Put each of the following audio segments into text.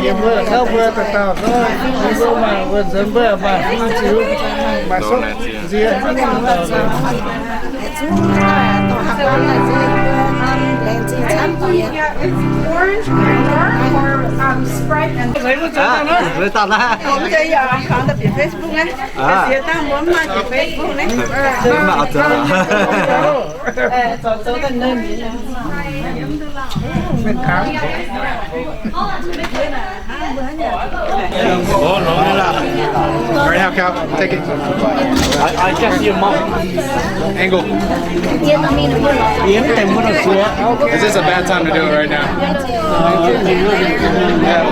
Yie mbuo gauh mbuo dauh dauh, yie mbuo maaih wuonh nzuonx mbuo maaih haaix nyungc ziux, maaih sopv nziex. It's orange or dark or, um, Sprite and Oh, no, no, no. Right now, Cal, take it. I, I just see your mom. Angle. Is this a bad time to do it right now? Yeah.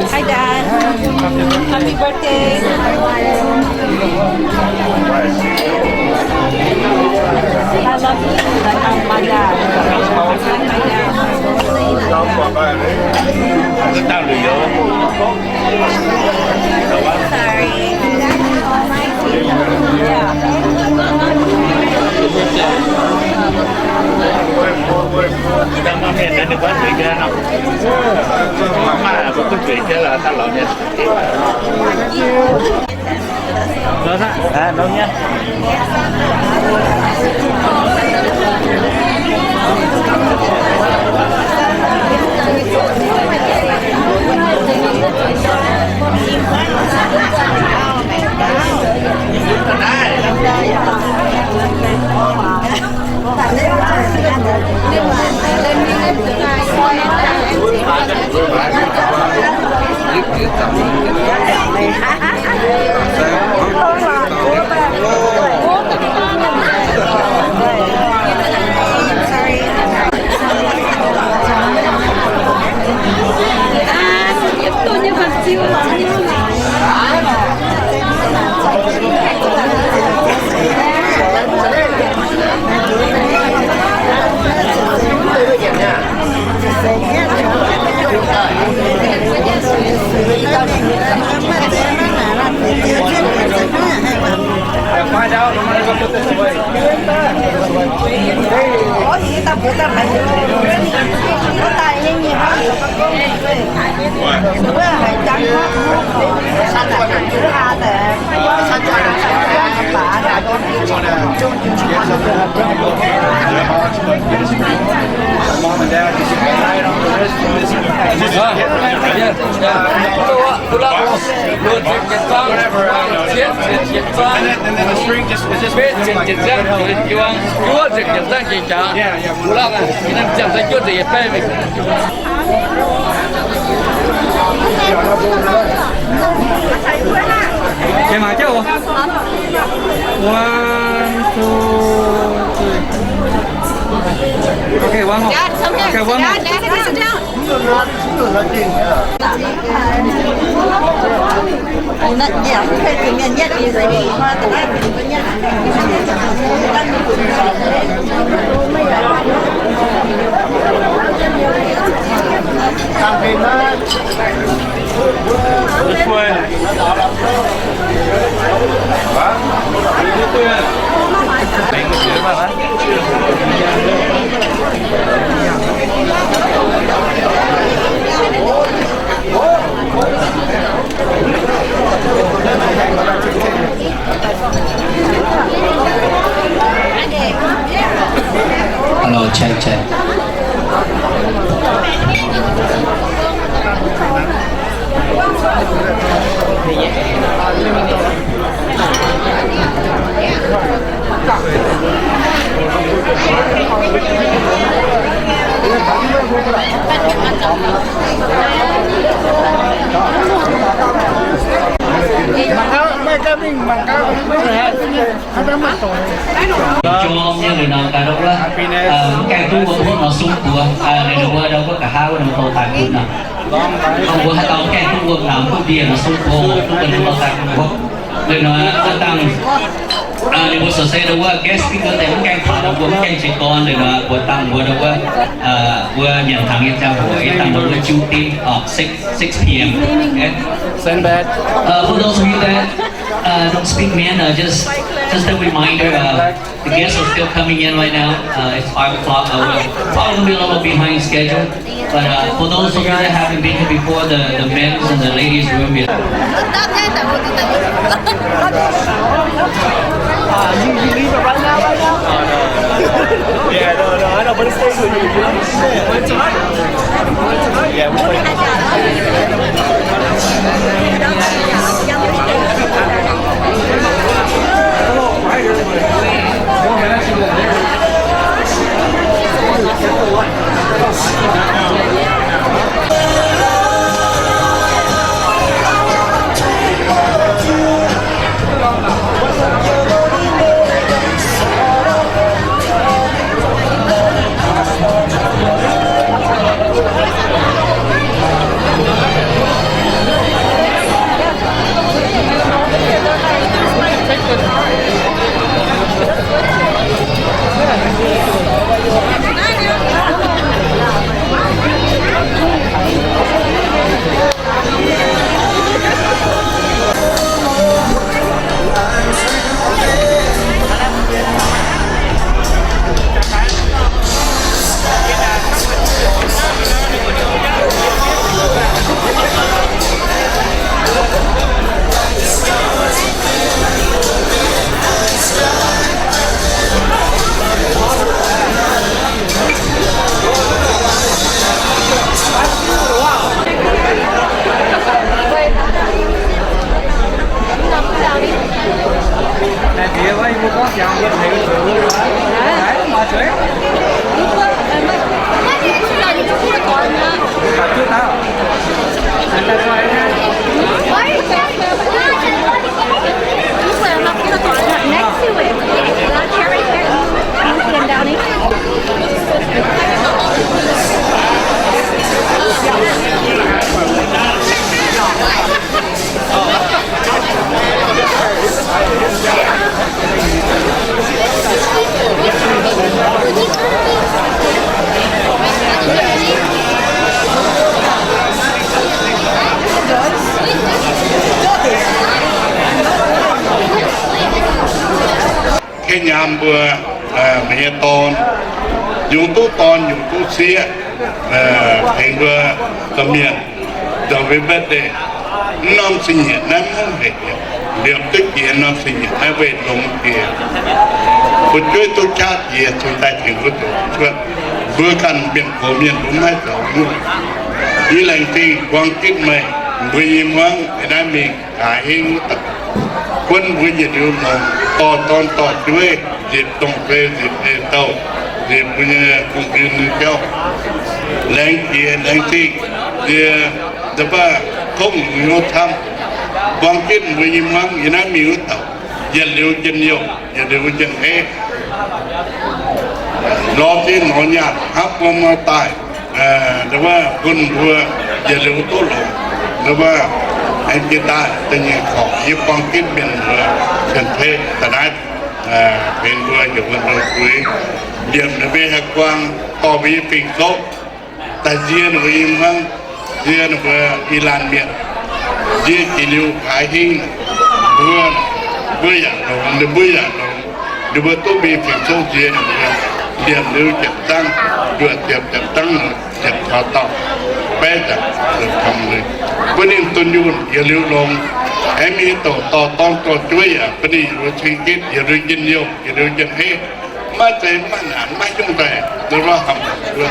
Hi, Dad. Happy birthday. I love you. Like, oh my God. Sorry. Okay, mangc jienv oc. One, two, three. Okay, one more. Dad, come here. Okay, one more. Dad, sit down. This way. Huh? This way. Hello, check, check. Mangc gaax, mangc gaax. Jorm nyei liuz nor, gaax ndau wuov, mv gaengh duqv wuom hopv nor sung buoz, ninh ndau wuov, ndau wuov nqa'haav wuov ninh mbuo dorh daaih bun nor. Dongh mbuo haaix dauh mv gaengh duqv wuom nauz duqv ndie nor sung buoz, duqv bun ninh dorh daaih bun hopv. Liuz nor, aav dangh ninh mbuo so se ndau wuov guest speaker deix mv gaengh taux, ndau mbuo mv gaengh jiez gorn, liuz nor mbuo dangh mbuo ndau wuov, mbuo nyanc hnaangx nyei ziangh hoc, yie dangh mbuo wuov jiu dim, six, six p.m. Okay? Same bed. Uh, for those of you that uh, don't speak Mien, uh, just just a reminder, uh, the guests are still coming in right now. Uh, it's five o'clock. Uh, we're probably gonna be a little behind schedule. But uh, for those of you that haven't been here before, the, the men's and the ladies' room is. Uh, you, you leave it right now, right now? Yeah, no, no, I know, but it stays with you. Yeah, we Next to it. Chair right there. Can you sit down here? Kenya mbuo, meih nyei dorn, yungz duqv dorn yungz duqv sieqv, tengx mbuo domh mienh, domh mienh birthday, mv norm zingh nyeic naaiv mv haic. Liepc duqv jiex norm sin nyeic naaiv weih longx jiex, fu'jueiv duqv qaqv jiex cingx daaih tengx mbuo zoux cuotv. Mbuo ganh mienh gox mienh mbuo maiv zoux nyungc. Yie laengz zingh buang gitv meih, mbuo i hmuangv naaiv mingh haaix hingv wuov dauh, gunv mbuo yietc liuz longx, dorh dorn dorh jueiv, nzipc dongh fei nzipc ei douh, nzipc mbuo nyei gong-gin nyei jauv. Laengz jiex laengz zingh, yie nda baav tongv hnyouv camv. Buang gitv mbuo i hmuangv yie naaiv mingh wuov dauh, yietc liuz njien-youh, yietc liuz njien-heiv. Lorz zinh lorz nyaanh hnangv mbuo muoz-doic, nda baav bun mbuo yietc liuz duqv longx. Nda baav aengx jiex daaih da'nyeic korc yie buang gitv mienh mbuo cien-ceqv da'naaiv benx mbuo heuc wuonh zuiz, liemh ninh mbuo haih buang dorh mbuo nyei fing-soqv daaih nzie ninh mbuo i hmuangv, nzie ninh mbuo i laanh mienh, nzie jiex liuz haaix hingv, mbuo, mbuo yaac longx, ninh mbuo yaac longx, ninh mbuo duqv mingh fing-soqv nzie ninh mbuo, liemh liuz ziepc zangv, nduoqc ziepc, ziepc zangv, ziepc taux dauh, baeqv ziepc, ziepc taux mbuo ninh dunh yunh yietc liuz longx. Aengx mingh douc dorh dorn dorh jueiv yaac bun ninh yietc liuz ceng gitv, yietc liuz njien-youh, yietc liuz njien-heiv. Maiv zeiz maiv naanc maiv nyungc daaih, nduov hnamv mbuo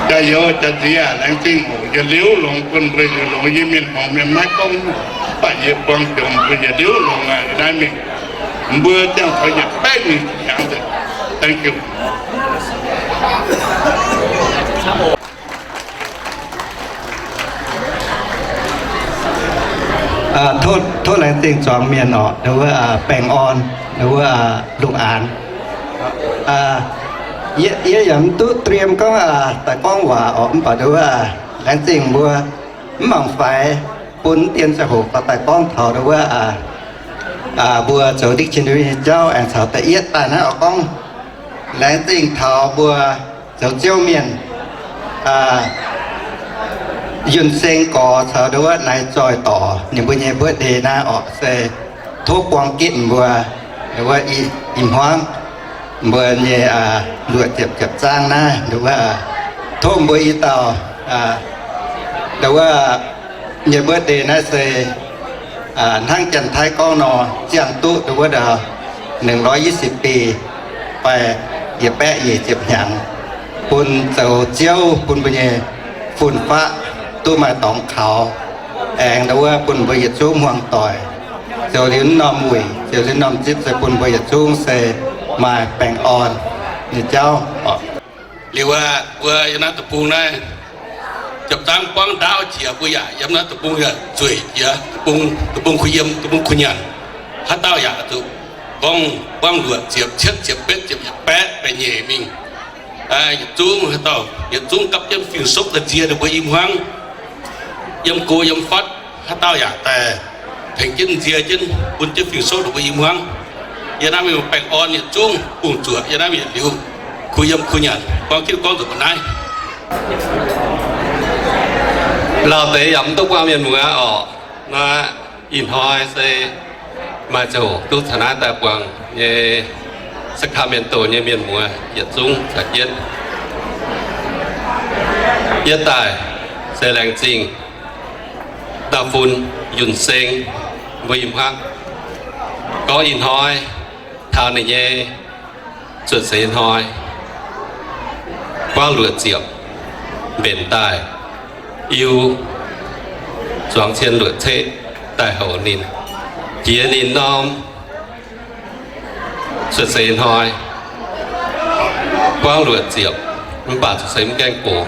jaa-youz jaa-nziex laengz zingh hoc yietc liuz longx bun mbuo yietc liuz longx. Yie mienh hmuangx mienh maiv gorngv nyungc, mv baac yie buang jomc mbuo yietc liuz longx aqv. Naaiv mingh mbuo ziangh hoc yietc baeqv mingh hnyangx deix. Thank you. Tov, tov laengz zingh zuangx mienh orqc, nduov wuov baengh orn, nduov wuov lungh aanx. Yie, yie yaac mv duqv เตรียม gorngv daaih gorngv waac orqc, mv baac nduov wuov laengz zingh mbuo mv mangc faix bun dien ziangh hoc daaih gorngv taux nduov wuov mbuo zoux dictionary nyei jauv aengx caux da'yietv daaih naaiv oix gorngv laengz zingh taux mbuo zoux Ziouv mienh, Yunh Seng Gorx caux nduov wuov Naaiv Zoih Dorc ninh mbuo nyei birthday naaiv orqc, se tov buang gitv mbuo nduov wuov i hmuangv mbuo nyei luoqc ziepc ziepc zaang naaiv nduov wuov, tov mbuo i dauh nduov wuov nyei birthday naaiv se hnangv Janx-Taiv gorngv nor, ziangh duqv nduov wuov หนึ่งร้อยยี่สิบปี fai yietc baeqv nyic ziepc hnyangx, bun zoux Ziouv bun mbuo nyei fun-faqv duqv maaih dorngx kaux, aengx nduov wuov bun mbuo yietc zungv hmuangx doic zoux liuz norm wuic, zoux liuz norm zipv, se bun mbuo yietc zungv se maaih baengh orn nyei jauv. Liuz aqv, mbuo yiem naaiv deic-bung naaiv, ziepc zangv buangv ndaauv jiex, mbuo yaac yiem naaiv deic-bung yaac zueic jiex, deic-bung, deic-bung kuh yiem, deic-bung kuh nyanc. Haaix dauh yaac zuqc gorngv buangv luoqc ziepc, cietv ziepc, betv ziepc, yietc baeqv, baeqv nyeic mingh. Yietc zungv haaix dauh, yietc zungv gapv jienv fing-soqv daaih nzie ninh mbuo i hmuangv, yiem go yiem fatv, haaix dauh yaac daaih tengx jienv nzie jienv, bun jienv fing-soqv ninh mbuo i hmuangv. Yie naaiv mingh baengh orn yietc zungv bungx zuoqc, yie naaiv mingh yietc liuz kuh yiem kuh nyanc, gorngv jienv gorngv nzuqc mbuo naaiv. Lauh deix yaac mv duqv buangh mienh muoz orqc. Naaiv ih hnoi se maaih ziangh hoc duqv caux naaiv daaih buangh nyei Sacramento nyei mienh muoz yietc zungv caux jienv. Yie daaih se laengz zingh dauh fun Yunh Seng mbuo i hmuangv, gorngv ih hnoi taux ninh nyei cuotv seix hnoi, buangv luoqc ziepc mbenc daaih, iu zuangx cien luoqc ceqv daaih houc ninh, jiex ninh norm cuotv seix hnoi, buangv luoqc ziepc, mv baac cuotv seix mv gaengh gox,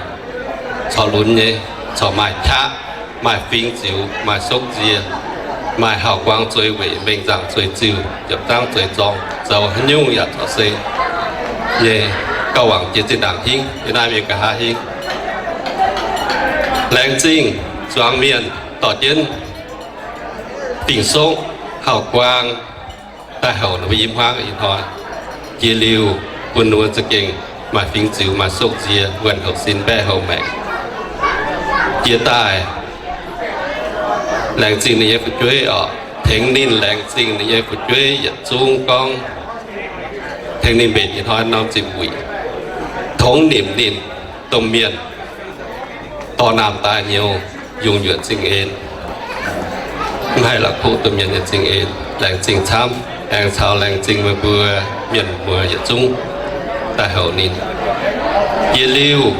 corc lunx nyei, corc maaih qaqv, maaih fingx ziux, maaih sokv nzie, maaih hauv-guaang zueiz weic, mengh nzaangc zueiz ziuh, ziepc zangv zueiz zorng, zoux haaix nyungc yaac corc se nyei gauh wangc jiex zinh ndaangc hingv, yie naaiv mingh nqa'haav hingv. Laengz zingh zuangx mienh dorh jienv fing-sokv, hauv-guaang daaih houc ninh mbuo i hmuangv ih hnoi. Jiex liuz bun ninh mbuo za'gengh maaih fingx ziux, maaih sokv nzie, wuonh houc sin, mbaeqv houc maengc. Jiex daaih laengz zingh ninh nyei fu'jueiv oc. Tengx ninh laengz zingh ninh nyei fu'jueiv yietc zungv gorngv, tengx ninh mbenc ih hnoi norm ziepc wuic, tongx nimc ninh domh mienh dorh naamh daaih hnyouv yungh nyuoqc zingh en. Mv haih la'kuqv duqv mienh nyei zingh en. Laengz zingh camv, aengx caux laengz zingh meih mbuo mienh muoz yietc zungv daaih houc ninh. Jiex liuz,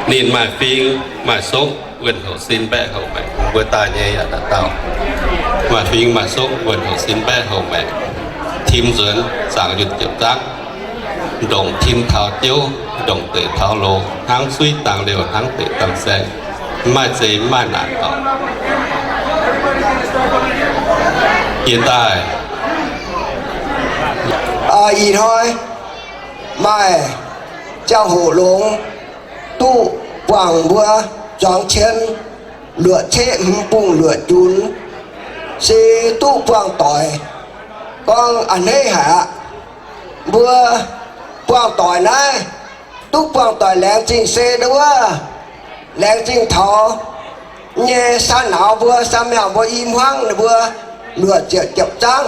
ninh maaih fing maaih sopv wuonh houc sin mbaeqv houc maengc, mbuo daaih nyei yaac dauh dauh maaih fing maaih sopv wuonh houc sin mbaeqv houc maengc, tim nzuonx zaangc yunh ziepc zangv, ndongc tin taux jouv, ndongc deic taux loz, hnangv suiv dangh liouh, hnangv deic dangh saeng, mv maaih zei mv maaih naanc oc. Jiex daaih, ih hnoi maaih ziangh hoc longx duqv buangh mbuo zuangx cien luoqc ceqv hmz bungh luoqc junc, se duqv buangh doic. Gorngv a'hneiv haic aqv. Mbuo buangh doic naaiv, duqv buangh doic laengz zingh se nduov, laengz zingh taux nyei saa nauz mbuo, saa miangh mbuo i hmuangv ninh mbuo luoqc ziepc ziepc zangv.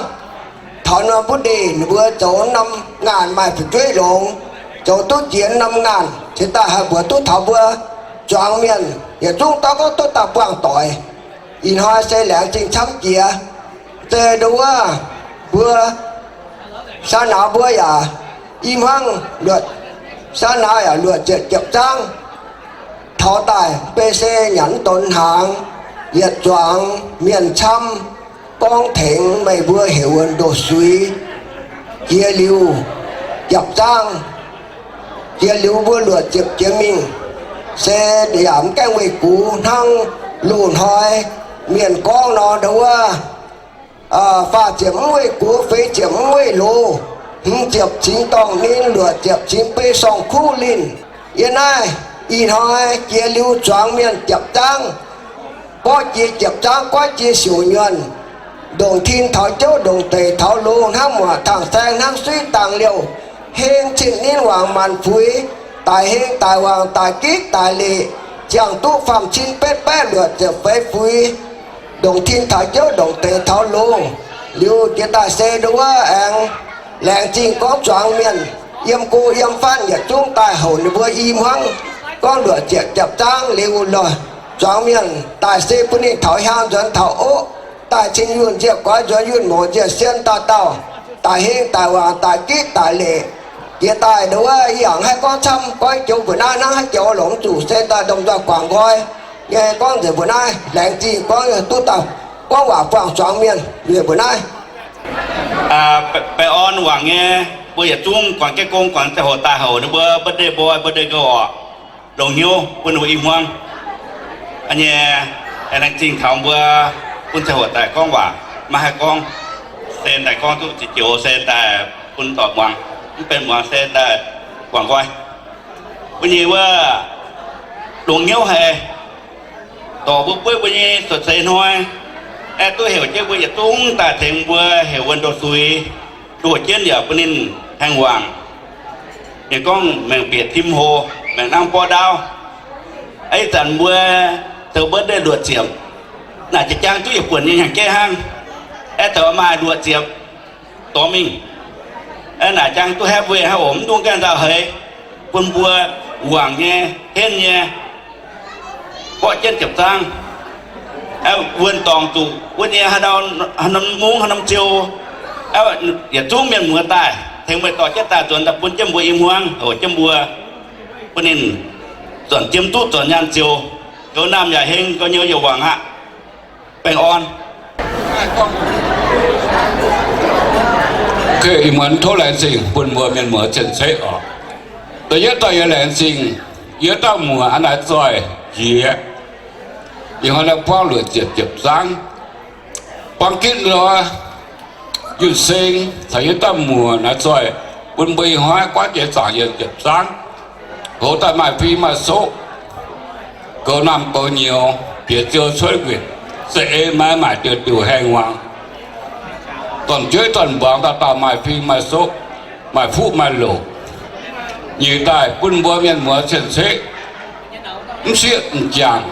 Taux norm butv ndeic ninh mbuo zoux norm ngaanc maaih fu'jueiv longx, zoux duqv jiex norm ngaanc cingx daaih haih mbuox duqv taux mbuo zuangx mienh yietc zungv dorv gorngv duqv daaih buangh doic. Ih hnoi se laengz zingh camv jiex. Zei nduov, mbuo saa nauz mbuo yaac i hmuangv luoqc, saa nauz yaac luoqc ziepc ziepc zangv. Taux daaih B C nyanc mv donx hnaangx, yietc zuangx mienh camv gorngv tengx meih mbuo heuc wuonh ndoqc suiz. Jiex liuz, japc zangv, jiex liuz mbuo luoqc ziepc jiex mingh, se yaac mv gaengh weih gux hnangv loz-hnoi mienh gorngv nor, nduov, faah ziepc mv weih gux, feix ziepc mv weih loz, hmz ziepc cingx dorngh ninh, luoqc ziepc cingx bei sorng-kuv linh. Yie naaiv ih hnoi jiex liuz zuangx mienh japc zangv, borqv jiex japc zangv, goiv jiex siouc nyuonh, ndongc tin taux jouv, ndongc deic taux loz, hnangv muoc tangh saeng, hnangv suiv dangh liouh, heng cin ninh wangc maanc fuix, daic heng daic wangc, daic gitv daic leqc, ziangh duqv faam cin betv baeqv luoqc ziepc feix fuix, ndongc tin taux jouv, ndongc deic taux loz. Liuz jiex daaih se nduov aengx laengz zingh gorngv zuangx mienh yiem go yiem fatv yietc zungv daaih houc ninh mbuo i hmuangv gorngv luoqc ziepc japc zangv liuz lorh, zuangx mienh daaih se bun ninh taux hiaang nzuonx taux oqv, daaih cin yunh nziec goix, nzuonx yunh mouz nziec sien, dauh dauh daic heng daic wangc, daic gitv daic leqc. Jiex daaih nduov yie yaac haih gorngv camv, goiv joux mbuo naaiv, hnangv haaix joux longc zuqc se daaih ndongc nzoih guangc nqoi nyei gorngv nzengc mbuo naaiv. Laengz zingh gorngv duqv dauh gorngv waac buangh zuangx mienh nzengc mbuo naaiv. Baengh orn wangc nyei, mbuo yietc zungv guangc jienv gong, guangc ziangh hoc daaih houc ninh mbuo birthday boy, birthday girl oc. Longc hnyouv bun ninh mbuo i hmuangv nyei. Laengz zingh taux mbuo bun ziangh hoc daaih gorngv waac, maiv haih gorngv, se daaih gorngv duqv ziqc joux, se daaih bun dorc muangx, mv benx muangx se daaih guangc nqoi. Mbuo nyei wuov longc hnyouv haic, dorc mbuo bueiv mbuo nyei cuotv seix hnoi, aeqv, duqv heuc jienv mbuo yietc zungv daaih tengx mbuo heuc wuonh ndoqc suiz, ndoqc jienv yaac bun ninh haengh wangc. Mienh gorngv maengc bieqc tim hlo, maengc nangv borqv ndaauv. Ih zanc mbuo zoux birthday luoqc ziepc, naaic jiex jaang duqv yietc buonc nyei hnyangx-jeiv hnangv. Aeqv, zoux maaih luoqc ziepc dorh mingh. Aeqv, naaic jaang duqv happy hnangv oc, mv dungx gaengh nzauh heix, bun mbuo wangc nyei, henv nyei, borqv jienv ziepc zangv. Aeqv, wuonh dorngc zuqc wuov nyei haaix norm mungv haaix norm ziou, aeqv, yietc zungv mienh muoz daaih tengx meih dorh jienv daaih nzuonx daaih bun jienv mbuo i hmuangv, houc jienv mbuo, bun ninh zornc jiem duqv zornc nyaanh ziouc, goux naamh yaac heng, goux nyouz yaac wangc aqv. Baengh orn. Ih muonz tov laengz zingh bun mbuo mienh muoz cien-ceqv oc. Da'yietv dauh yie laengz zingh yie dauh muoc a'naaiv zoih jiex, ih hnoi naaiv buangv luoqc ziepc ziepc zangv, buangv gitv lorz yunh seng caux yie dauh muoc naaiv zoih, bun mbuo ih hnoi guaatv jiex zaangc yienh ziepc zangv, goux daaih maaih fing maaih soqv, goux naamh goux nyouz, piex ziou cuotv nquinc, za'eix maaiz maaic diuc diuc haengh wangc, zornc jueiv zornc mbuangz dauh dauh maaih fing maaih soqv, maaih fuqv maaih loc. Nyic daaih bun mbuo mienh muoz cien-ceqv mv sieqv m'jangc,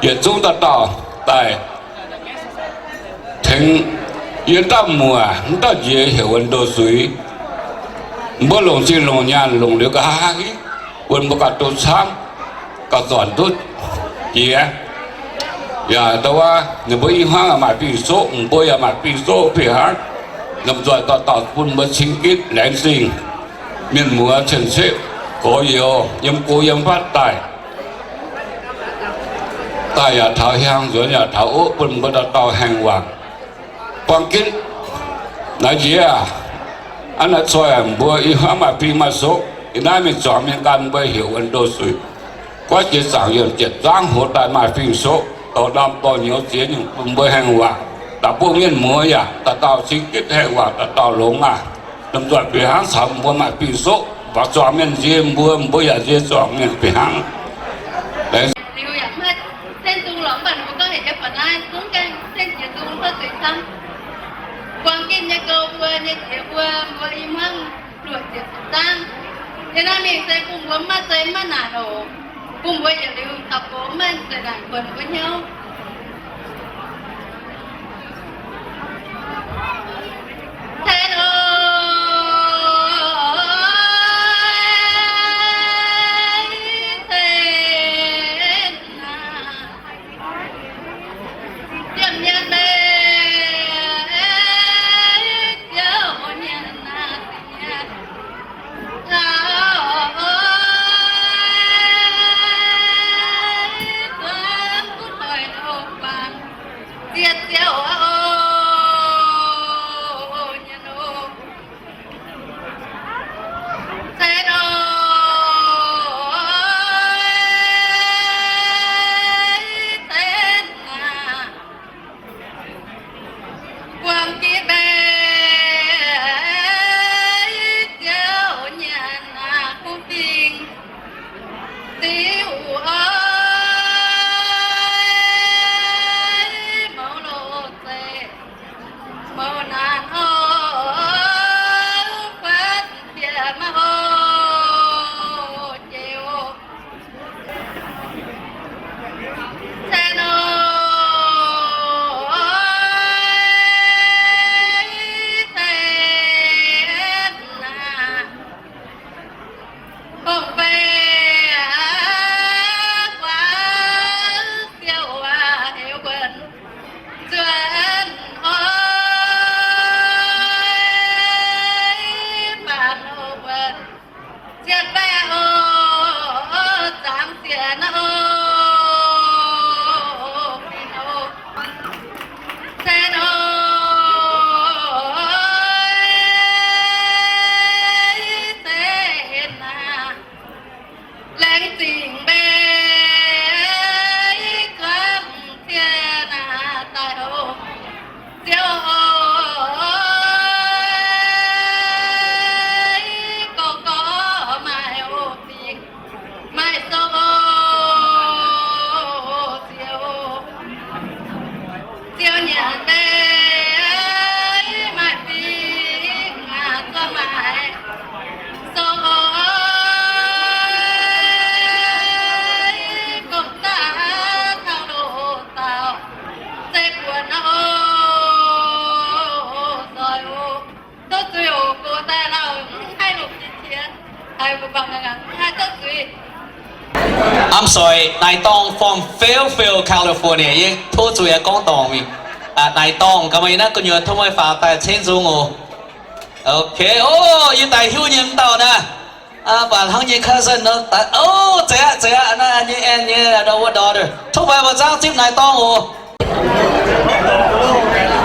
yietc zungv dauh dauh daaih tengx yie dauh muoc, m'dauh njiec heuc wuonh ndoh suiz. Mbuo longc zingh longc nyaanh longc liuz nqa'haav hiuv bun mbuo gauh duqv camv, gauh zornc duqv jiex. Yaac ndau wuov ninh mbuo i hmuangv yaac maaih fing-soqv, mbuo yaac maaih fing-soqv fih hnangv. Lomh nzoih dauh dauh bun mbuo cing gitv laengz zingh. Mienh muoz cien-ceqv gorx-youz yiem go yiem fatv daaih, daaih yaac taux hiaang, nzuonx yaac taux oqv, bun mbuo dauh dauh haengh waac. Buang gitv naaiv njiec aac, aav naaiv coiv mbuo i hmuangv maaih fing maaih soqv. Ih naaiv mingh zuangx mienh ganh mbuo heuc wuon ndo suic. Goiv jiex zaangc yiem jietc nzangv hoz daaih maaih fing-soqv, dorh ndamv dorh nyouz ziex nyungc bun mbuo haengh waac. Da'buv mienh muoz yaac dauh dauh cing gitv haengh waac, dauh dauh longx aac. Lomh nzoih fih hnangv caux mbuo maaih fing-soqv, mbuo zuangx mienh nzie mbuo, mbuo yaac nzie zuangx mienh fih hnangv. Liuz yaac maiv ceng zung lorngx, mv baac mbuo gorngv heuc yiem ba'naaiv zungv gaengh ceng jiex zung hov zuiz camv. Buang gitv nyei gouv mbuo nyei jiex mbuo, mbuo i hmuangv luoqc ziepc zaang. Yiem naaiv mingh se bun mbuo maiv zeiz maiv naanc oc. Bun mbuo yietc liuz daux gaux maiv zeiz naanc kuonx mbuo hnyouv. Cen oc, cen aac. Ziepc nyanc leiz ziouc nyanc naaic ziepc nyanc taux oix zuangx duqv doic oc guangc. Ziepc ziouc oc, nyanc oc. Cen oc, cen aac. Buangh gitv mbaeqc ziouc nyanc aqv, kuv fingx ziouc oix mouz loz-zeic, mouz naanc oix fatv bieqc maiv oix jiex oc. Cen oc, cen aac. Hongh beiv guaax siou aac heuc wuonh zuonx oix baan oc wuonh. Ziepc baeqv oc, zangx sienx oc, fingx oc, cen oc, cen aac. Laengz zingh mbuo zuangx cien aac daaih oc. Ziouc oix gorx gorx maaih oc fingx maaih sou oc, ziouc, ziouc nyanc mbuo maaih fingx aac zuangx maaih sou oc. Gong-daqv taux loz-daauh se buonc aqv oc, zoih oc. Tov zuiz oc, gox daaih lauh mv haih longc jiex qiex, haiz mbuo bangc ngangc mv haih tov zuiz. I'm sorry, naaiv dorngh from Fairfield, California. Yie tov zuiz gorngv dorngh mingh. Naaiv dorngh ga'maih naaiv gu'nyuoz tov meih faaux daaih ceng nzung oc. Ok, o, yie daaih hiuv nyei mv dauh naaiv. Baac hnangv nyei cousin nor, o, zeiz aqv, zeiz aqv, naaiv nyei aunt nyei daughter. Tov meih mbuo zaangv zipv naaiv dorngh oc.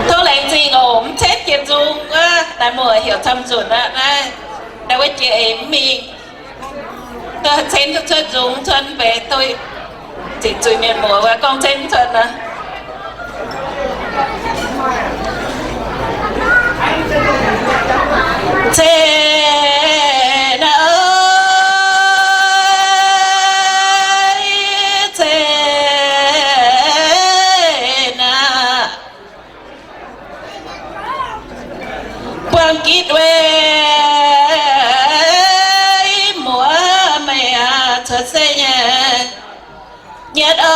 Tov laengz zingh oc, mv cetv jiex nzung wuov, naaiv muoz heuc camv nzunc aqv, naaiv, naaiv wuov jiex eix mv mingh. Ceng cuotv nzung cuotv mv benx, tov ziqc zuiz mienh muoz wuov gorngv ceng cuotv naaiv. Ceng naaiv, ceng naaiv. Buangh gitv weic muoz meih aac, cuotv seix nyei nyietv oix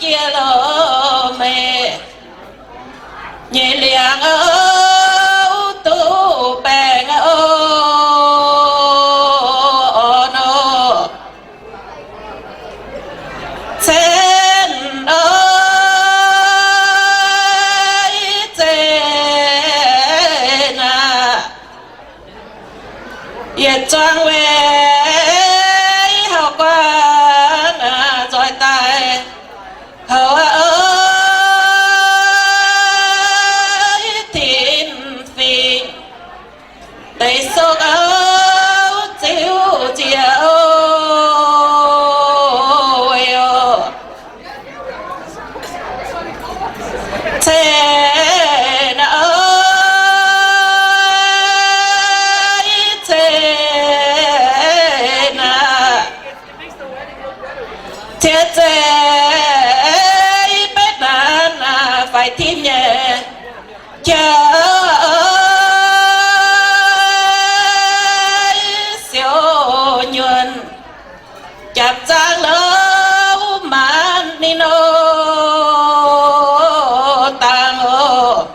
jiex loz meih nyei liangx oix duqv baengh oc, orn oc. Guangc weic hauh guangc nzoih daaih, houc aqv oix tin-fingx deix sokv aqv, ziux nziex oc, weic oc. Cen aqv, cen aqv. Cien zeiz i betv naanc faix tin nyei, jaaix siou nyuonh, japc zaangv louv maanc ninh oc, dangh oc.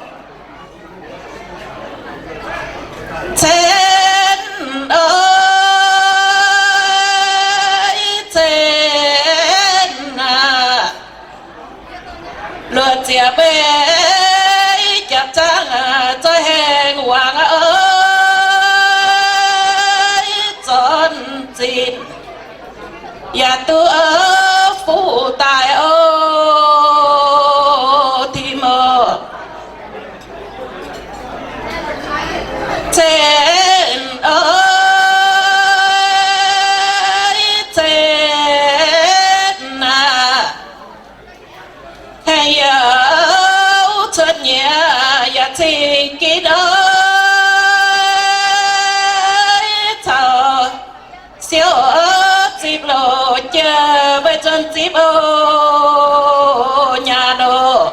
Cen oc, cen aqv. Luoqc ziepc mbeih japc zaangv zoih hengx wangc oc, zornc zinh yaac duqv fuqv daaih oc, tim oc. Cen oc, cen aqv. Hengx youh cuotv nyieqc yaac cing ginv oc, caux siou zipv loz jiex mbuo zornc zipv oc, nyaanh oc.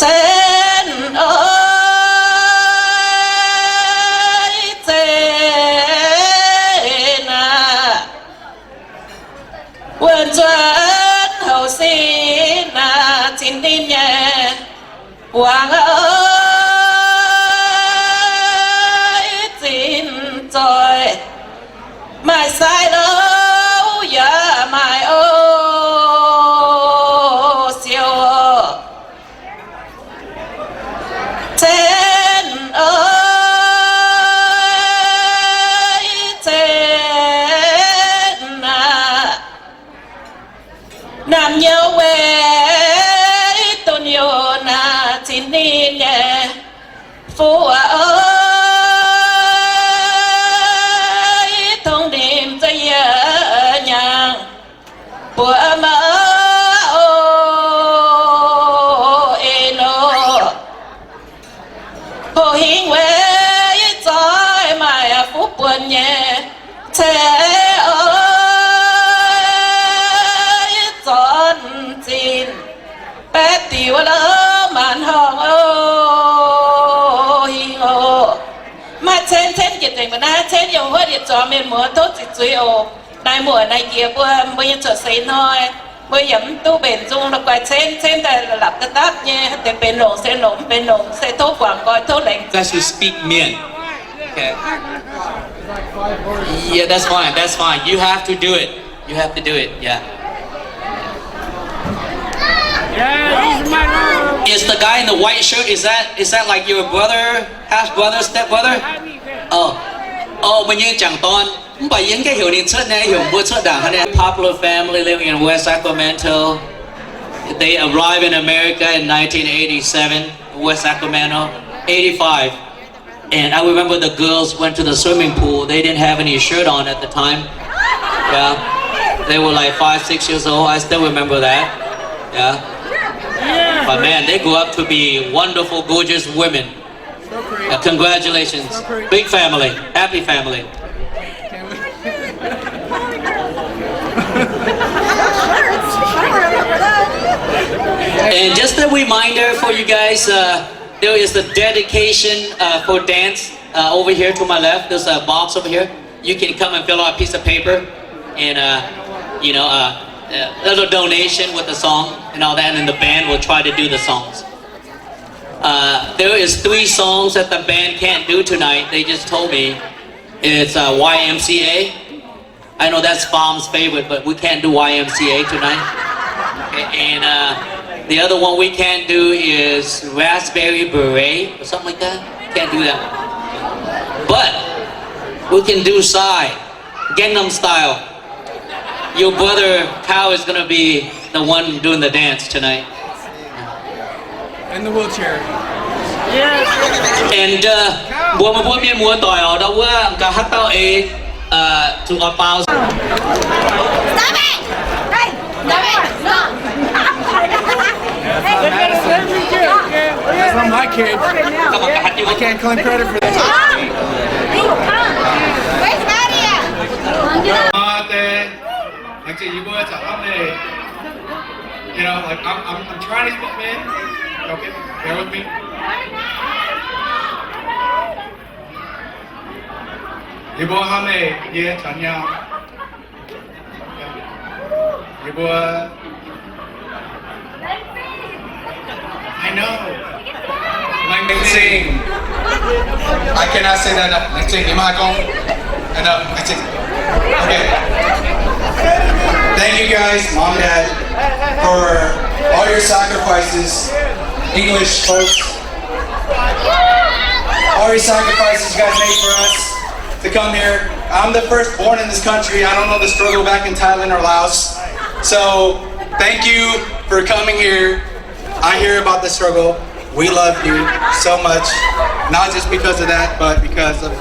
Cen oc, cen aqv. Wuonh nzuonx houc sin aqv, cin ninh nyei wangc oc, zinh zoih maaih sai louv yaac maaih oc, siou oc. Cen oc, cen aqv. Naamh nyouz weic dunh youz naaic cin ninh nyei fuqv oc, tongx nimc za'yiec nyaangh buoz mouc oc, en oc. Hoc hingv weic zoih maaih fuqv buonc nyei ceix oc, zornc zinh baeqv diuc wuov louv maanc horngh oc, hingh oc. Maaih cen, cen jiex zengc mbuo naaiv cen yiem huotv yietc zuangx mienh muoz tov ziqc zuiz oc. Naaiv muoc naaiv jiex mbuo, mbuo nyei cuotv seix hnoi, mbuo yaac mv duqv mbenc nzung la'guaih cen, cen daaih la'lapc daaih dapv nyei, deix benx longc se longc, mv benx longc se tov guangc nqoi, tov laengz zingh. Guys who speak Mien. Okay. Yeah, that's fine. That's fine. You have to do it. You have to do it. Yeah. Is the guy in the white shirt, is that, is that like your brother, half brother, step brother? Oh. Oh, mbuo nyei jangc dorn. Mv baac yie mv gaengh heuc ninh cuotv naaiv, heuc mbuo cuotv ndaangc hnangv naaiv. Popular family living in West Sacramento. They arrived in America in nineteen eighty-seven, West Sacramento, eighty-five. And I remember the girls went to the swimming pool. They didn't have any shirt on at the time. Yeah. They were like five, six years old. I still remember that. Yeah. But man, they grew up to be wonderful, gorgeous women. Uh, congratulations. Big family. Happy family. And just a reminder for you guys, uh, there is a dedication, uh, for dance, uh, over here to my left. There's a box over here. You can come and fill out a piece of paper and, uh, you know, uh, a little donation with the song and all that, and then the band will try to do the songs. Uh, there is three songs that the band can't do tonight. They just told me it's, uh, Y M C A. I know that's Farm's favorite, but we can't do Y M C A tonight. And, uh, The other one we can't do is raspberry beret or something like that. Can't do that one. But we can do Psy, Gangnam Style. Your brother Kyle is gonna be the one doing the dance tonight. In the wheelchair. And uh, mbuo, mbuo mienh muoz-doic oc, ndau wuov ga'haav dauh eix, uh, to a thousand. Stop it! Hey, stop it! Stop! That's not my kid. I can't claim credit for that. Where's Maddie at? Laengz zingh yie mbuo caux hnamv meih. You know, like, I'm, I'm, I'm trying to speak, man. Okay, bear with me. Yie mbuo hnamv meih, yie caux nyaam. Yie mbuo I know. Laengz zingh. I cannot say that enough. Laengz zingh. Yie mbuo haih gorngv enough. Laengz zingh. Okay. Thank you guys, Mom, Dad, for all your sacrifices. English, folks. All your sacrifices you guys made for us to come here. I'm the firstborn in this country. I don't know the struggle back in Thailand or Laos. So, thank you for coming here. I hear about the struggle. We love you so much. Not just because of that, but because of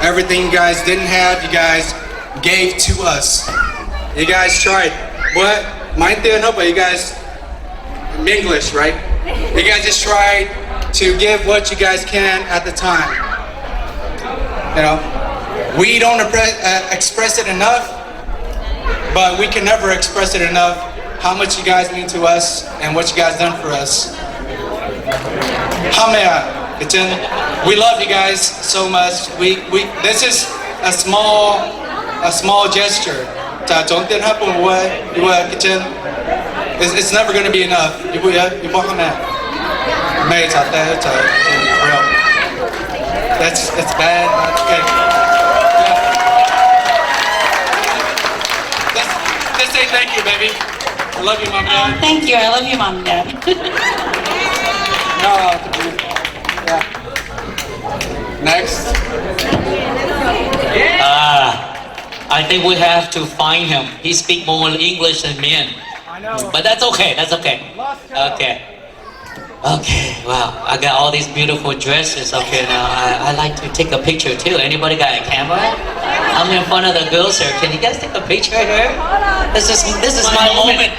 everything you guys didn't have, you guys gave to us. You guys tried. What? Mine didn't help, but you guys English, right? You guys just try to give what you guys can at the time. You know, we don't appre- uh, express it enough, but we can never express it enough how much you guys mean to us and what you guys done for us. Hnamv meih aqv, ga'zien. We love you guys so much. We, we, this is a small, a small gesture. Zaqc zongx dien haaix bun wuov, wuov ga'zien. It's, it's never gonna be enough. Yie mbuo, yie mbuo hnamv meih. Meih caux deix, caux, real. That's, that's bad. Okay. Yeah. Let's, let's say thank you, baby. I love you, Mom and Dad. Thank you. I love you, Mom and Dad. No. Yeah. Next. Ah, I think we have to find him. He speak more English than me. I know. But that's okay. That's okay. Okay. Okay. Wow. I got all these beautiful dresses up here now. I, I like to take a picture too. Anybody got a camera? I'm in front of the girls here. Can you guys take a picture here? This is, this is my moment.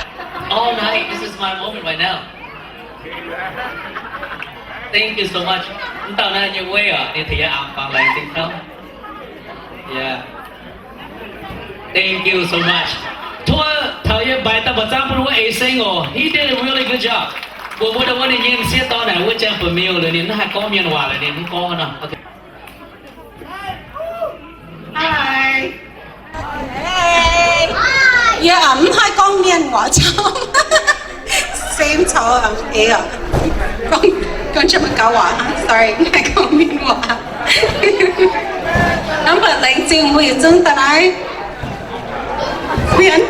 All night, this is my moment right now. Thank you so much. Mv dauh naaiv nyei uei oc, ninh tengx yie aengx fangx laengz zingh taux. Yeah. Thank you so much. Tov taux yie mbaix daaih mbuoqc zaangv bun wuov Eix Seng oc. He did a really good job. Mbuo muoz-doic wuov ninh nyei m'sieqv dorn naaic wuov janx-buoz-miuh liuz ninh mv haih gorngv mienh waac liuz ninh mv gorngv nor. Okay. Hi. Yie mv haih gorngv mienh waac camv. Same caux eix oc. Gorngv, gorngv jienv Meiv-Guoqv waac. Sorry, mv haih gorngv mienh waac. Hnamv buatc laengz zingh mbuo yietc zungv daaih naaiv. Mienh.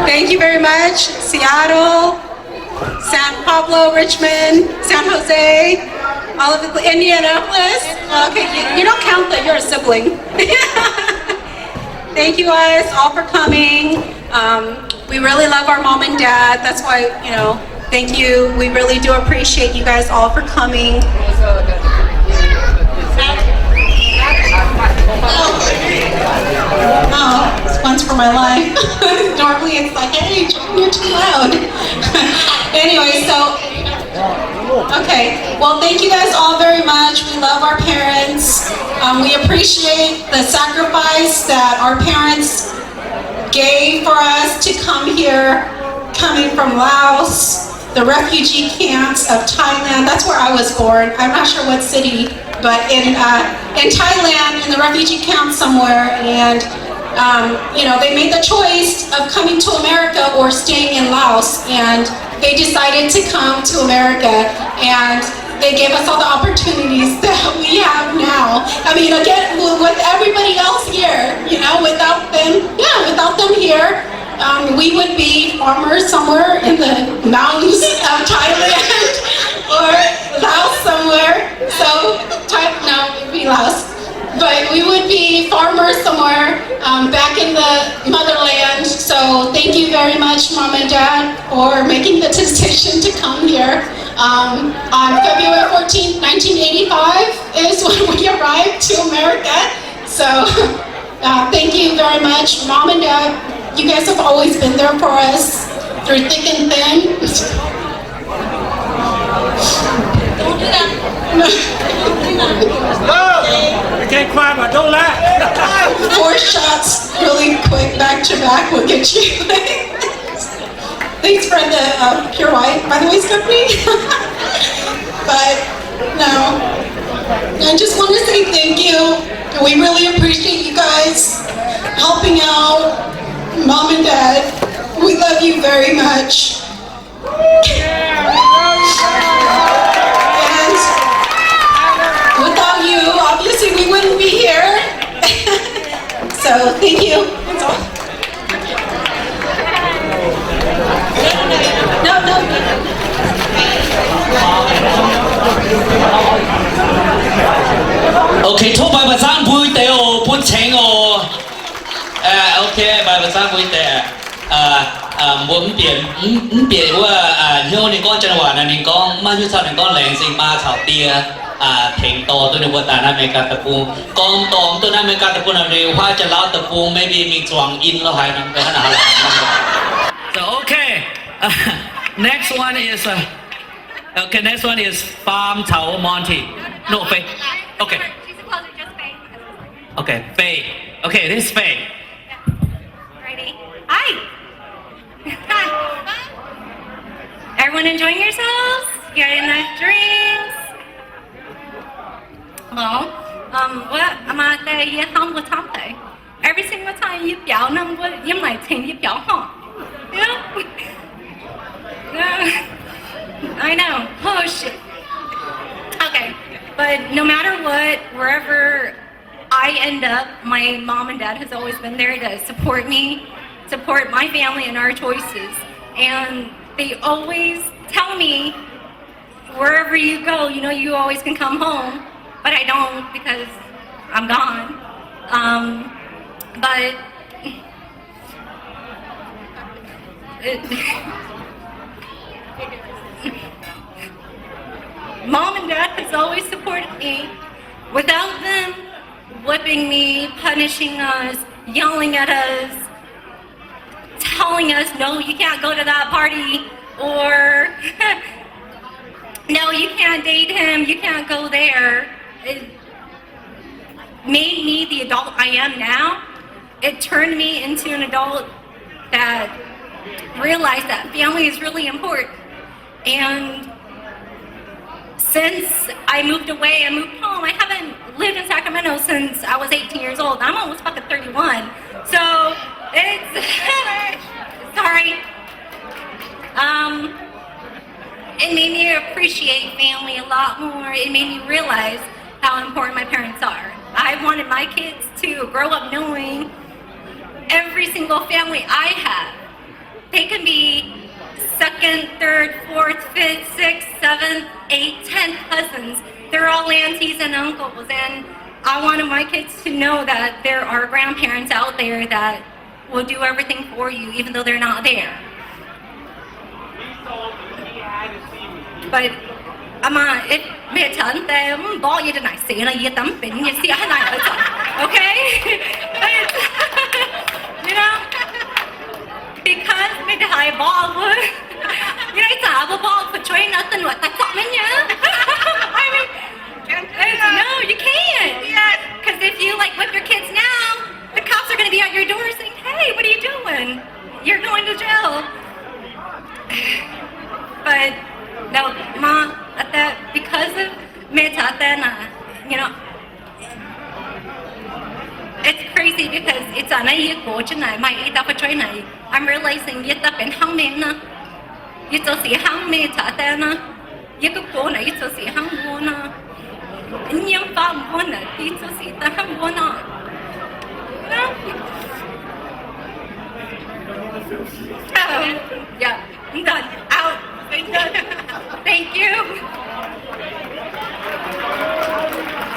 Thank you very much, Seattle. San Pablo, Richmond, San Jose, all of the, Indianapolis. Well, okay, you, you don't count that. You're a sibling. Thank you guys all for coming. Um, we really love our mom and dad. That's why, you know, thank you. We really do appreciate you guys all for coming. Oh, it's once for my life. Normally it's like, hey, you're too loud. Anyway, so, okay. Well, thank you guys all very much. We love our parents. Um, we appreciate the sacrifice that our parents gave for us to come here, coming from Laos, the refugee camps of Thailand. That's where I was born. I'm not sure what city, but in, uh, in Thailand, in the refugee camp somewhere, and, um, you know, they made the choice of coming to America or staying in Laos, and they decided to come to America, and they gave us all the opportunities that we have now. I mean, again, w- with everybody else here, you know, without them, yeah, without them here, Um, we would be farmers somewhere in the mountains of Thailand or Laos somewhere. So, Thai, no, it'd be Laos. But we would be farmers somewhere, um, back in the motherland. So thank you very much, Mom and Dad, for making the decision to come here. Um, on February fourteenth, nineteen eighty-five is when we arrived to America. So, uh, thank you very much, Mom and Dad. You guys have always been there for us through thick and thin. Don't do that. You can't cry, but don't laugh. Four shots really quick, back to back, will get you. Thanks for the, uh, Pure White, by the way, Stephanie. But, no. I just want to say thank you. We really appreciate you guys helping out Mom and Dad. We love you very much. And without you, obviously, we wouldn't be here. So, thank you. That's all. No, no. Okay, tov mbuo zaangv mbui deix oc, bun cengx oc. Aa, okay, mbuo zaangv mbui deix. Aa, mbuo mv bieqc, mv bieqc wuov hnyouv ninh gorngv janx waac nor, ninh gorngv maiv hiuv caux ninh gorngv laengz zingh maa caux die tengx dorh duqv ninh mbuo daaih naaiv America deic-bung. Gorngv dorh duqv naaiv America deic-bung nor, ninh huaav Janx-Lauv deic-bung, maybe mingh zuangx in lo haaix nyungc deix hnangv naaic. So, okay. Next one is, uh, okay, next one is Farm caux Monty. No, Faye. Okay. Okay, Faye. Okay, this is Faye. Ready? Hi. Hi. Everyone enjoying yourselves? You got enough drinks? Well, um, what am I say? Yeah, hum with Tom Tay. Every single time yie biaux nor, mbuo yiem naaic tengx yie biaux hov. You know? I know. Oh, shit. Okay. But no matter what, wherever I end up, my mom and dad has always been there to support me, support my family and our choices. And they always tell me, wherever you go, you know, you always can come home. But I don't because I'm gone. Um, but it, Mom and Dad has always supported me. Without them whipping me, punishing us, yelling at us, telling us, "No, you can't go to that party," or, "No, you can't date him, you can't go there." It made me the adult I am now. It turned me into an adult that realized that family is really important. And since I moved away and moved home, I haven't lived in Sacramento since I was eighteen years old. I'm almost fucking thirty-one. So it's, sorry. Um, it made me appreciate family a lot more. It made me realize how important my parents are. I wanted my kids to grow up knowing every single family I have. They can be second, third, fourth, fifth, sixth, seventh, eighth, tenth cousins. They're all aunties and uncles. And I wanted my kids to know that there are grandparents out there that will do everything for you, even though they're not there. But, 阿嫲，你，你真的，嗯，不，你的奶水呢，你的，嗯，你是很难儿子，OK？ But, you know, because 你的還不，你的，你的，不，不，不，追那，等我，他怎么样？I mean, no, you can't. Yes. 'Cause if you, like, whip your kids now, the cops are gonna be at your door saying, "Hey, what are you doing? You're going to jail." But no, 媽， at that, because of แม่จ๋า then, uh, you know, it's crazy because it's on a year go tonight, my eight hour tonight. I'm realizing ယတၢ်ပဵၼ်ႁင်းမႄႈၼႃႇ, ယၸႂ်သေႁင်းမႄႈ จ๋า then ၼႃႇ. ယကၢၵ်ႇၼႃႇ ယၸႂ်သေႁင်းမႄႈၼႃႇ, ယၢမ်းပႃးမႄႈၼႃႇ ယၸႂ်သေတႃႁင်းမႄႈၼႃႇ. Oh, yeah, I'm done. Out. I'm done. Thank you.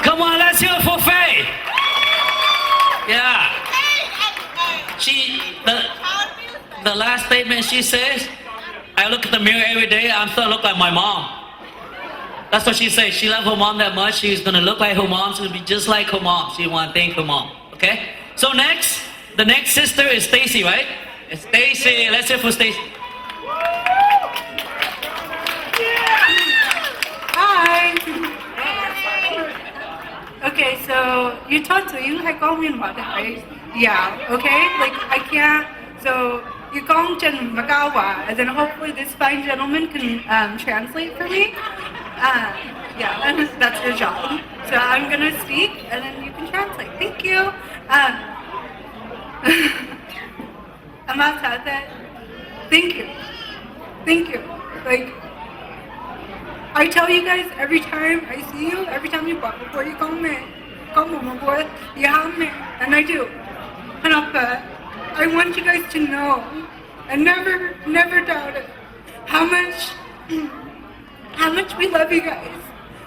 Come on, let's hear it for Faye. Yeah. She, the, the last statement she says, "I look at the mirror every day, I'm starting to look like my mom." That's what she says. She loves her mom that much. She's gonna look like her mom. She's gonna be just like her mom. She wanna thank her mom. Okay? So next, the next sister is Stacy, right? It's Stacy. Let's hear for Stacy. Hi. Okay, so you talk to you like all in what, right? Yeah, okay? Like, I can't, so you call Jen Magawa, and then hopefully this fine gentleman can, um, translate for me. Uh, yeah, that's your job. So I'm gonna speak, and then you can translate. Thank you. Um, Amaa Caa Taaih, thank you. Thank you. Like, I tell you guys every time I see you, every time you walk before you call me, call me, you have me, and I do. And I'll bet. I want you guys to know, and never, never doubt it, how much how much we love you guys.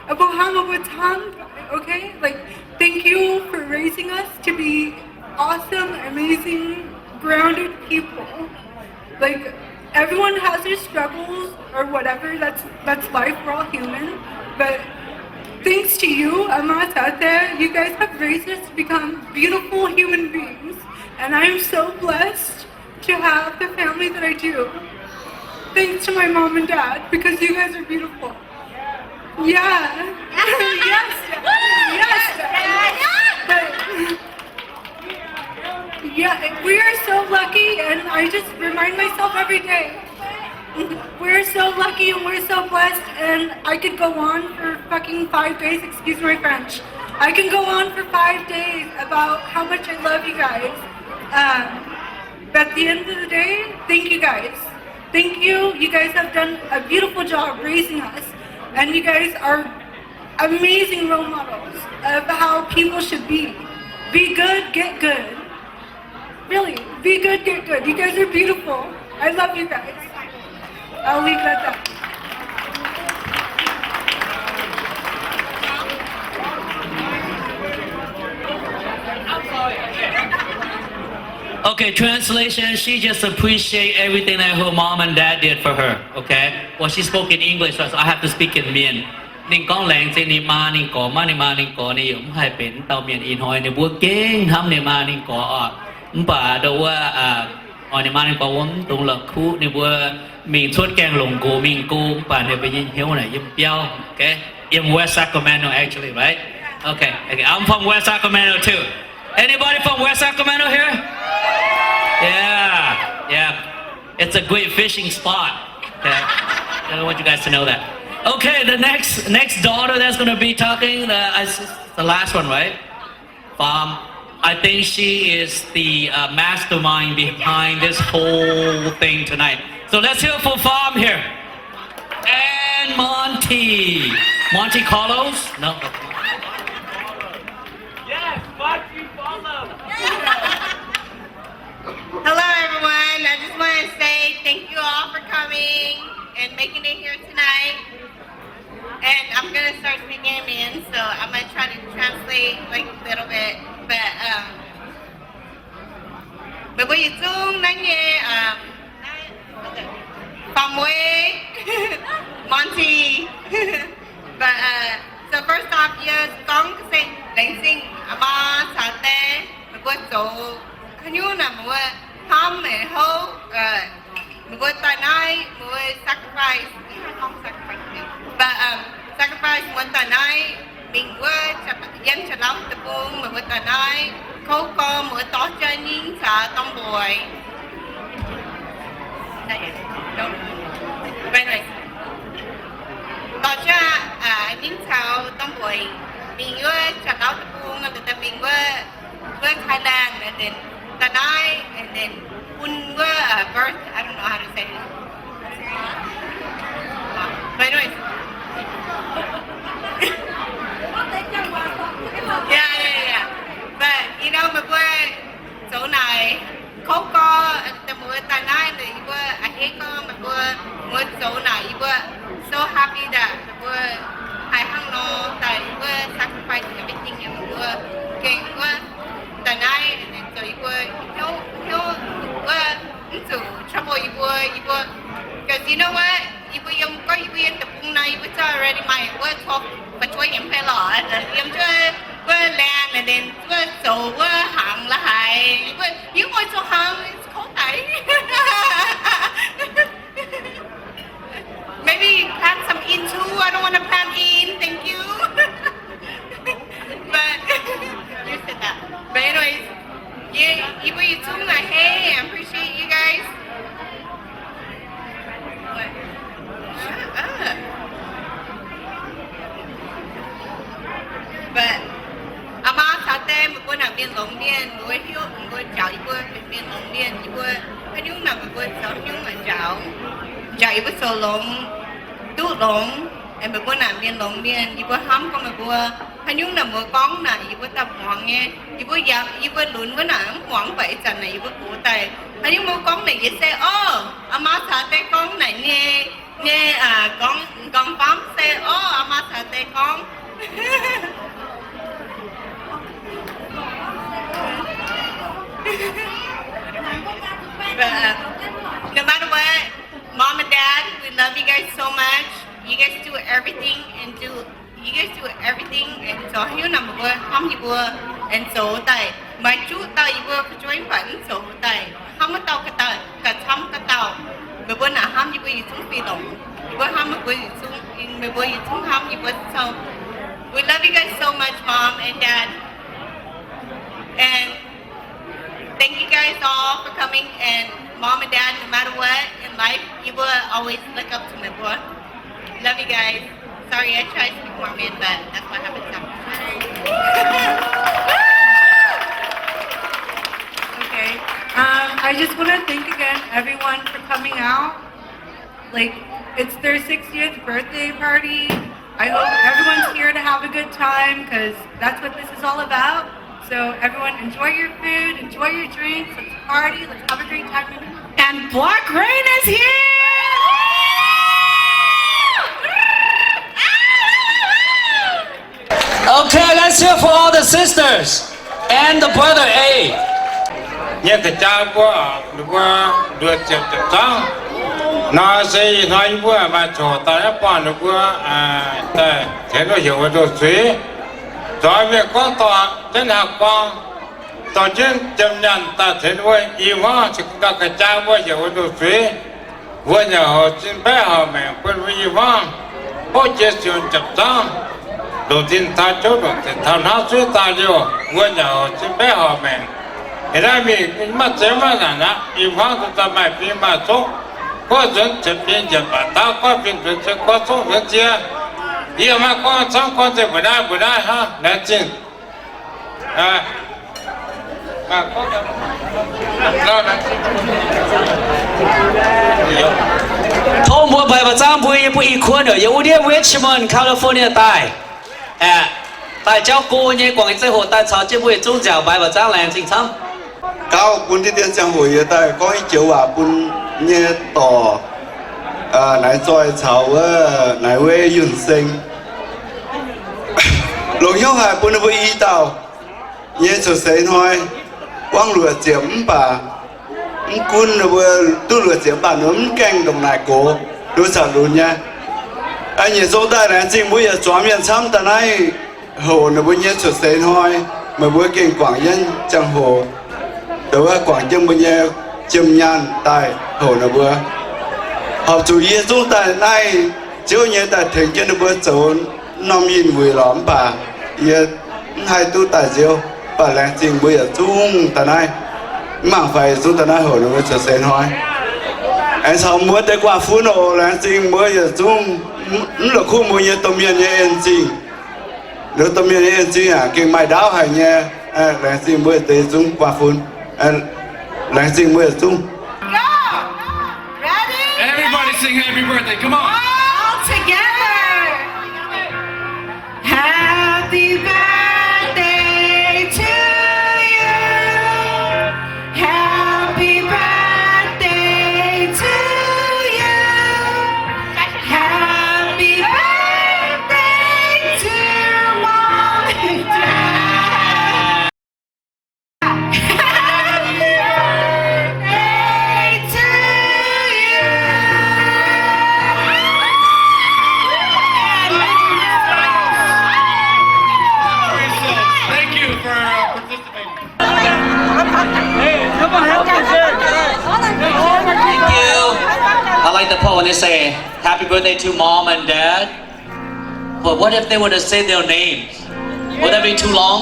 About how much time, okay? Like, thank you for raising us to be awesome, amazing, grounded people. Like, everyone has their struggles or whatever. That's that's life. We're all human. But thanks to you, Amaa Caa Taaih, you guys have raised us to become beautiful human beings, and I am so blessed to have the family that I do. Thanks to my mom and dad, because you guys are beautiful. Yeah. Yes. Yes. But, yeah, we are so lucky, and I just remind myself every day. We're so lucky and we're so blessed, and I could go on for fucking five days, excuse my French. I can go on for five days about how much I love you guys. Um, But at the end of the day, thank you guys. Thank you. You guys have done a beautiful job raising us. And you guys are amazing role models of how people should be. Be good, get good. Really, be good, get good. You guys are beautiful. I love you guys. I'll leave it at that. Okay, translation, she just appreciate everything that her mom and dad did for her, okay? Well, she spoke in English, so I have to speak in Mien. Ninh gorngv laengz zingh ninh maa ninh gorx, maiv ninh maa ninh gorx ninh yaac mv haih benx dauh mienh ih hnoi ninh mbuo gengh hnamv ninh maa ninh gorx oc. Mv baac ndo wuov, oix ninh maa ninh gorx wuov mv dungx la'kuqv ninh mbuo mingh cuotv gaengh longc nqox mingh go, mv baac ninh mbuo nyei hnyouv naaic yiem biauv, okay? Yiem West Sacramento, actually, right? Okay, okay, I'm from West Sacramento too. Anybody from West Sacramento here? Yeah, yeah. It's a great fishing spot. Okay. I want you guys to know that. Okay, the next next daughter that's gonna be talking, uh, is the last one, right? Pham. I think she is the, uh, mastermind behind this whole thing tonight. So let's hear for Pham here. And Monty. Monty Carlos? No. Yes, Monty Carlos. Hello, everyone. I just want to say thank you all for coming and making it here tonight. And I'm gonna start speaking in Mien, so I'm gonna try to translate, like, a little bit. But, um, meih mbuo yietc zungv naaiv nyei, um, Pham Wei, Monty. But, uh, so first off, yie gorngv se laengz zingh Amaa Caa Taaih, meih mbuo zoux haaix nyungc naaic meih mbuo hnamv meih houv, uh, meih mbuo daaih naaiv, meih mbuo sacrifice, ih hnoi gorngv sacrifice, but, um, sacrifice meih mbuo daaih naaiv, mingh wuov yiem Janx-Lauv deic-bung, meih mbuo daaih naaiv, kouv gorx meih mbuo dorh jienv ninh caux Dorn Mbuox. Dorh jienv, uh, ninh caux Dorn Mbuox mingh wuov Janx-Lauv deic-bung, daaih mingh wuov, wuov Thailand, and then daaih naaiv, and then bun wuov, uh, birth, I don't know how to say it. But anyways. Yeah, yeah, yeah. But, you know, meih mbuo zoux naaic kouv gorx, daaih mbuo daaih naaiv, zoux naaic yie mbuo so happy daaih, mbuo haih hnangv nor daaih yie mbuo sacrifice everything yiem mbuo gengh wuov daaih naaiv, and then zoux yie mbuo hnyouv, hnyouv wuov mv zuqc trouble yie mbuo, yie mbuo, 'cause you know what, yie mbuo yiem gorngv yie mbuo yiem deic-bung naaiv yie mbuo zungv already maaih wuov twelve, fu'jueiv nyei mv-bei lorqc, yiem wuov, wuov laengz, and then wuov zoux wuov hnaangx la'haaix, yie mbuo yie mbuo zoux hnaangx, it's cold daaih. Maybe plant some in too. I don't want to plant in. Thank you. But you said that. But anyways, yie, yie mbuo yietc zungv naaic, hey, I appreciate you guys. What? Shut up. But a'maa caux die, meih mbuo naaic mienh longx mienh, mbuo hiuv, mbuo njaaux yie mbuo benx mienh longx mienh, yie mbuo haaix nyungc naaic meih mbuo zoux haaix nyungc naaic njaaux, njaaux yie mbuo zoux longx, duqv longx, and meih mbuo naaic mienh longx mienh, yie mbuo hnamv gorngv meih mbuo haaix nyungc naaic mbuo gorngv naaic yie mbuo daaih muangx nyei, yie mbuo yaac, yie mbuo lunx wuov naaic mv muangx, mv baac ih zanc naaic yie mbuo gox daaih haaix nyungc mbuo gorngv naaic yie se, oh, a'maa caux die gorngv naaic nyei, nyei, gorngv, gorngv famv se, oh, a'maa caux die gorngv. But, uh, no matter what, Mom and Dad, we love you guys so much. You guys do everything and do, you guys do everything and zoux haaix nyungc naaic meih mbuo hnamv yie mbuo and zoux daaih, maaih juqv dauh yie mbuo fu'jueiv mv baac mv zoux daaih hnamv wuov dauh ga'dauh, ga'camv ga'dauh. Meih mbuo naaic hnamv yie mbuo yietc zungv fih longx. Yie mbuo hnamv meih mbuo yietc zungv, meih mbuo yietc zungv hnamv yie mbuo zoux. We love you guys so much, Mom and Dad. And thank you guys all for coming. And Mom and Dad, no matter what in life, you will always look up to meih mbuo. Love you guys. Sorry, I try to speak more Mien, but that's what happens sometimes. Okay. Um, I just want to thank again everyone for coming out. Like, it's their sixtieth birthday party. I hope everyone's here to have a good time, 'cause that's what this is all about. So everyone, enjoy your food, enjoy your drinks, let's party, let's have a great time. And Black Rain is here! Okay, let's hear for all the sisters and the brother A. Nyei ga'jaa mbuo, ninh mbuo nduov ziepc ziepc zangv. Nor se ih hnoi yie mbuo maaih zoqc daaih aengx buangh ninh mbuo daaih tengx nduov heuc wuov ndoqc zuiz. Zoux mienh gorngv dorh jienv haaix guang, dorh jienv jiem nyaanh daaih tengx ninh mbuo i hmuangv, ga'jaa mbuo heuc wuov ndoqc zuiz. Mbuo nyanc hoc zinh baeqv horpc maengc bun mbuo i hmuangv, hopv jiex siou ziepc zangv, longc zinh taux jouv, longc zinh taux hnangv zuiv daaih liouh, mbuo nyanc hoc zinh baeqv horpc maengc. Ih naaiv mingh maiv zeiz maiv naanc aqv, i hmuangv duqv daaih maaih fing maaih zongv, gorngv nzuonx ziepc fingx njiec baac dauh, gorngv fingx nzuonx cie, gorngv zongv nzuonx cie. Yie maiv gorngv camv, gorngv nzengc mbuo naaiv, mbuo naaiv hnangv, laengz zingh. Tov mbuo mbaix mba'zangv mbuo yie mbuo i kuon yaac yiem wuov ndiev Richmond, California daaih. Aeqv, daaih jauv go nyei guangc zeiv hoc daaih caux jienv mbuo yietc zungv nziaauc mbaix mba'zangv, laengz zingh camv. Gauv bun diqv dien ziangh hoc yie daaih gorngv i joux waac bun nyei dorc, naaiv zoih caux wuov naaiv wuov Yunh Seng. Longc hnyouv haic bun ninh mbuo i dauh nyei cuotv seix hnoi buangv luoqc ziepc mv baac mv gunv ninh mbuo duqv luoqc ziepc mv baac ninh mv gaengh ndongc naaic gox, nduov caux lunx nyei. Nyiec zong daaih laengz zingh mbuo yietc zuangx mienh camv daaih naaiv hoc ninh mbuo nyei cuotv seix hnoi, meih mbuo gengh guangc jienv ziangh hoc, dongh wuov guangc jienv mbuo nyei jiem nyaanh daaih hoc ninh mbuo. Horpc zuqc yie zungv daaih naaiv Ziouv nyei daaih tengx jienv ninh mbuo zoux norm yinh wuic lorqc, mv baac yie mv haih duqv daaih Ziouv, mv baac laengz zingh mbuo yietc zungv daaih naaiv, mv mangc faix yietc zungv daaih naaiv hoc ninh mbuo cuotv seix hnoi. Aengx caux mbuo deix guaax fun oc, laengz zingh mbuo yietc zungv mv la'kuqv mbuo nyei domh mienh nyei en-zingh. Nduov domh mienh nyei en-zingh aac, gengh maaih ndaauv haic nyei. Laengz zingh mbuo deix zungv guaax fun. Laengz zingh mbuo yietc zungv. Go! Ready? Everybody sing happy birthday. Come on. All together. Happy birthday to you. Happy birthday to you. Like the part when they say, "Happy birthday to mom and dad." But what if they were to say their names? Would that be too long?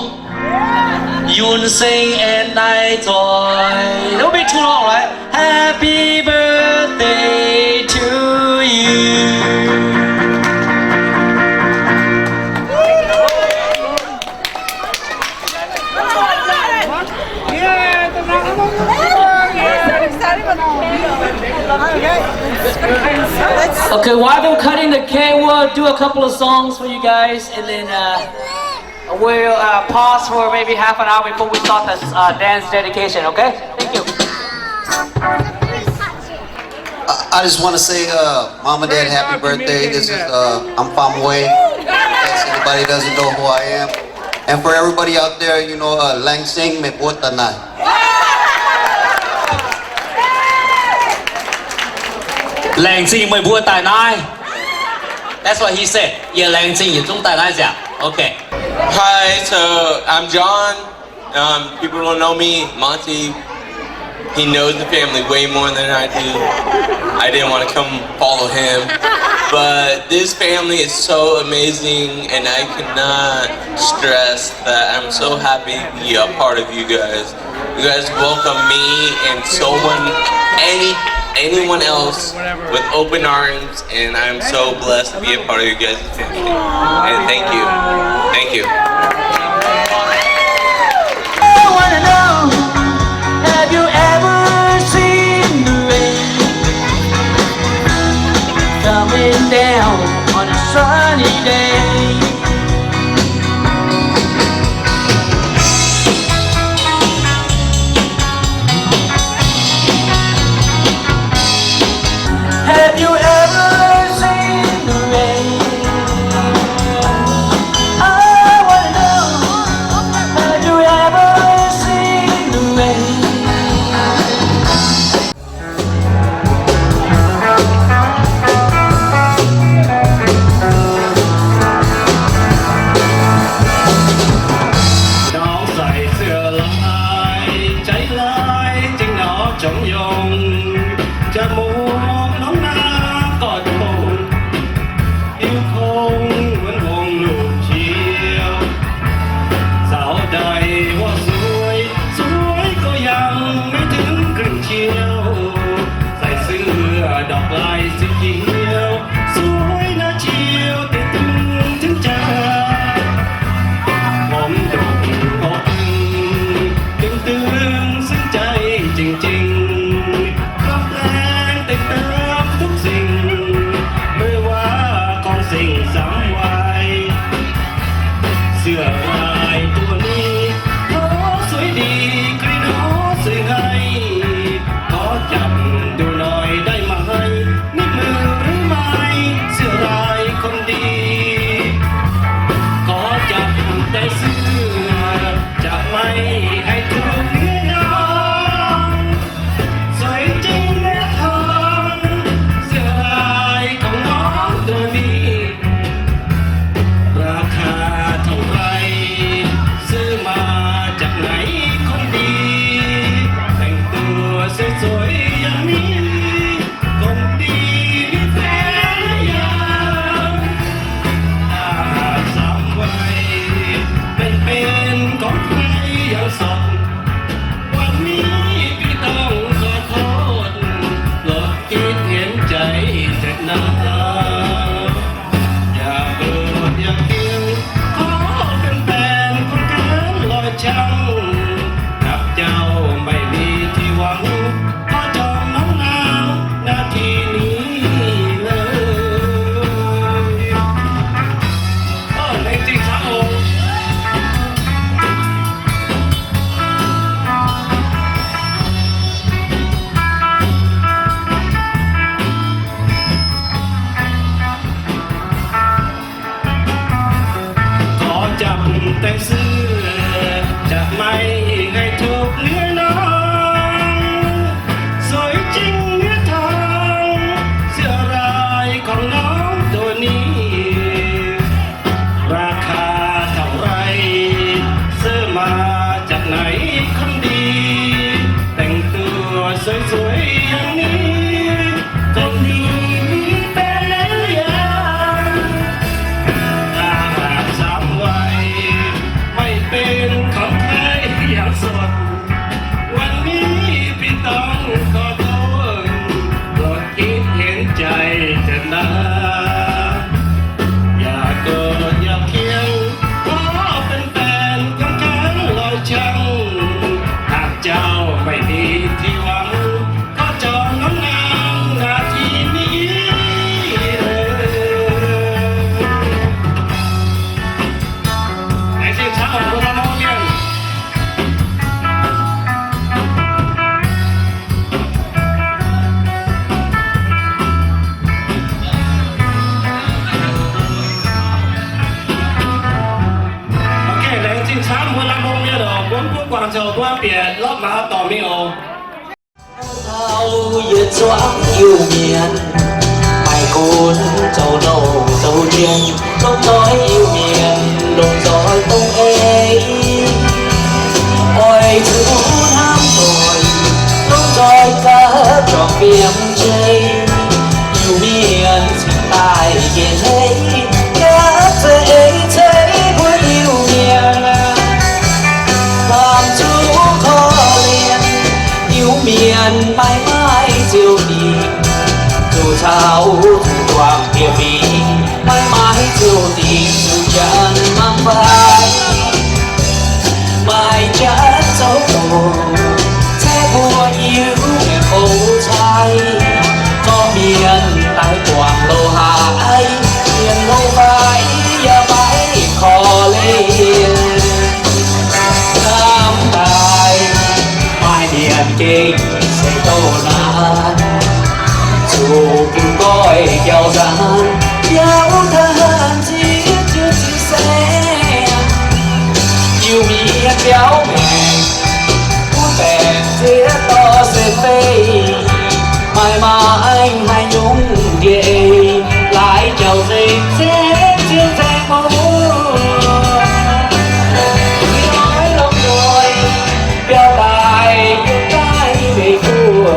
Yun Sing and Nai Toi. That would be too long, right? Happy birthday to you. Okay, while they're cutting the cake, we'll do a couple of songs for you guys, and then uh, we'll uh, pause for maybe half an hour before we start the uh, dance dedication, okay? Thank you. I, I just want to say, uh, Mom and Dad, happy birthday. This is, uh, I'm Fam Wei. In case anybody doesn't know who I am. And for everybody out there, you know, uh, laengz zingh meih mbuo daaih naaic. Laengz zingh meih mbuo daaih naaiv. That's what he said. Yie laengz zingh yietc zungv daaih naaiv nziaauc. Okay. Hi, so I'm John. Um, people don't know me. Monty, he knows the family way more than I do. I didn't want to come follow him. But this family is so amazing, and I cannot stress that I'm so happy to be a part of you guys. You guys welcome me and someone, any, anyone else with open arms. And I'm so blessed to be a part of you guys' family. And thank you. Thank you. I wanna know, have you ever seen the rain coming down on a sunny day? Have you ever seen the rain? I wanna know, have you ever seen the rain? Nor sai sửa lai, cháy lai, chính nó chống yong. Cha mô nóng na cõi tông, hiu không muốn hùng lục chiêu. Giáo đại hoa suối, suối có yang mớiถึง cửng chiêu. Sai sửa đọc lai sự chiêu, suối nó chiêu tình tung chứng cha. Hóm đục có ưng, tương tương xứng cháy chêng chêng. Khắp leng tình tâm phúc sinh, mơ hoa con sinh sắm hoài. Sửa lai tua ni, nó suối đi, cây nó suối hay. Có chặt đủ nòi đây mà hay, nếp mưa rứa mai, sửa lai con đi. Có chặt tay xưa, chặt may hãy thương nhớ nhau. Suối chêng nếp hương, sửa lai con ngõ tua ni. ราคาเท่าไร ซื้อมาจากไหนคนดี แต่งตัวสวยๆอย่างนี้ คนดีมีแฟนหรือยัง ถ้าหากสามวัยไม่เป็นของใครยังโสด วันนี้พี่ต้องขอโทษ โปรดคิดเห็นใจเถิดนะ อย่าโกรธอย่าเคือง ขอเป็นแฟนคนเกินร้อยช่าง หากเจ้าไม่มีที่หวัง ขอจองน้องนางนาทีนี้เลย โอ้ แรงจริงครับผม ขอจับแต่เสื้อ จะไม่ให้ถูกเนื้อน้อง สวยจริงเนื้อทอง เสื้อลายของน้องตัวนี้ ราคาเท่าไร ซื้อมาจากไหนคนดี แต่งตัวสวยๆอย่างนี้ คนดี Baav dorh mingh oc. Yietc zungv Iu-Mienh, maaih gunv zoux nouh zoux njien, longc doix Iu-Mienh, longc doix dongh ei. Oix zuqc hnamv doic, longc doix gapv juangc fiem jei. Iu-Mienh cingx daaih geh hleix, gapv zeiv ei ceix mbuo Iu-Mienh, lamh zuqc korv-lienh. Iu-Mienh maiv maaih ziouc dingc, zuqc caux zuqc guangc bieqc fingx, maiv maaih ziouc dingc zuqc janx mangc fai. Maaih janx zoux doqc, ceix mbuo Iu-Mienh bou cai, zorqv mienh daaih guangc loz-haaix, mienh loz-fai yaac maiv korv-lienh. Hnamv daaih maaih mienh gengh se douz naanc, zuqc bun nqoi biaux nzaanx, biaux nzaanx ziex ziouc ziex saeng. Iu-Mienh biaux maengc, bun baengc ziex dorh se fei, maaih maaih haaix nyungc ndie-ei, laaix jauv-nzengc se ziouc nzaeng mbuo. Ih hnoi longc doix biaux daaih yiem naaiv Meiv Guoqv,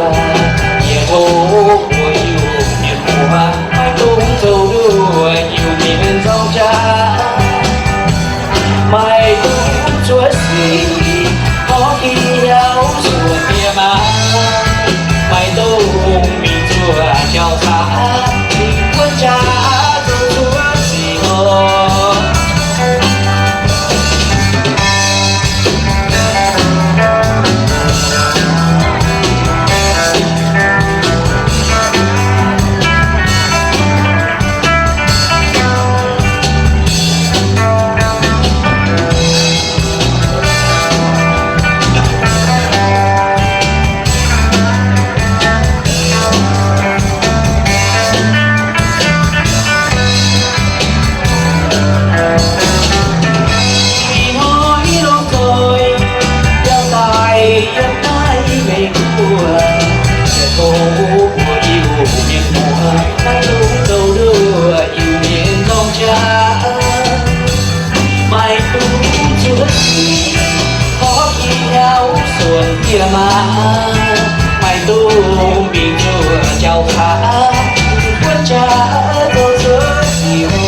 yie tov mbuo Iu-Mienh muoz maiv dungx zoux nduov Iu-Mienh nzorng jaax. Maiv dungx zuov sic, horpc diuh suonc bieqc maaz, maiv dungx mingh zuov jauv-caax, mingh buonv jaax zoux zuov sic oc. Ih hnoi longc doix biaux daaih yiem naaiv Meiv Guoqv, yie tov mbuo Iu-Mienh muoz maiv dungx zoux nduov Iu-Mienh nzorng jaax. Maiv dungx zuov sic, horpc diuh suonc bieqc maaz, maiv dungx mingh zuov jauv-caax, buonv jaax zoux zuov sic oc.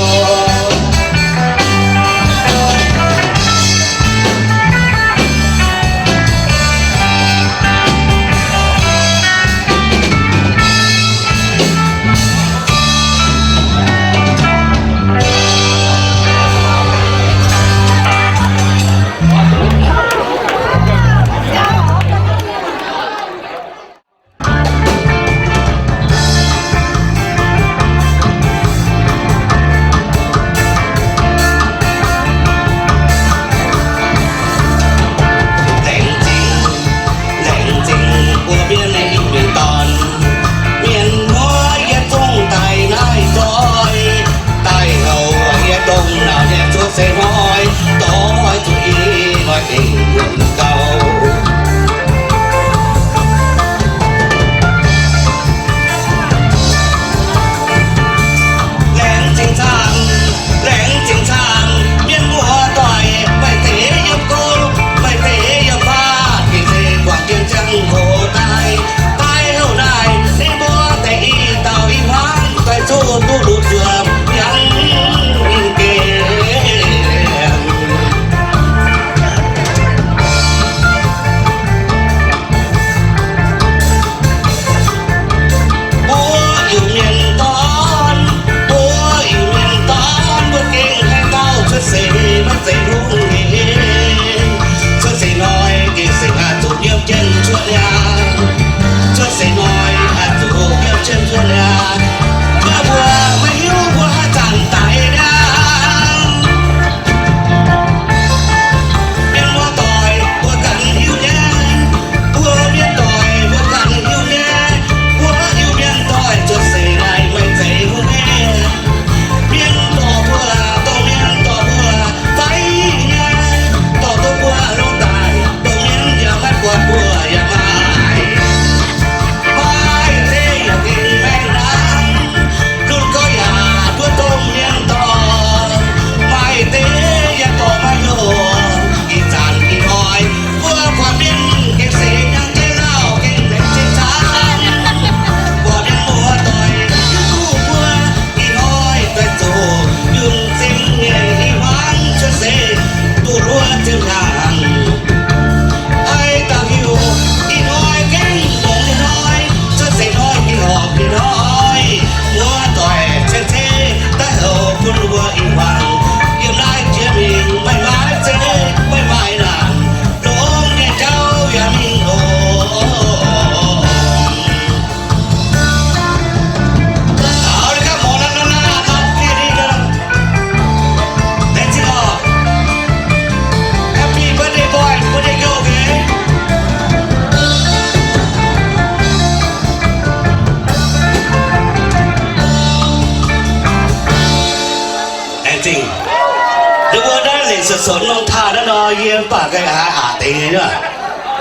Sotv norm taaih naaiv nor, yie mv baac nqaai haaix aqc deix nyei.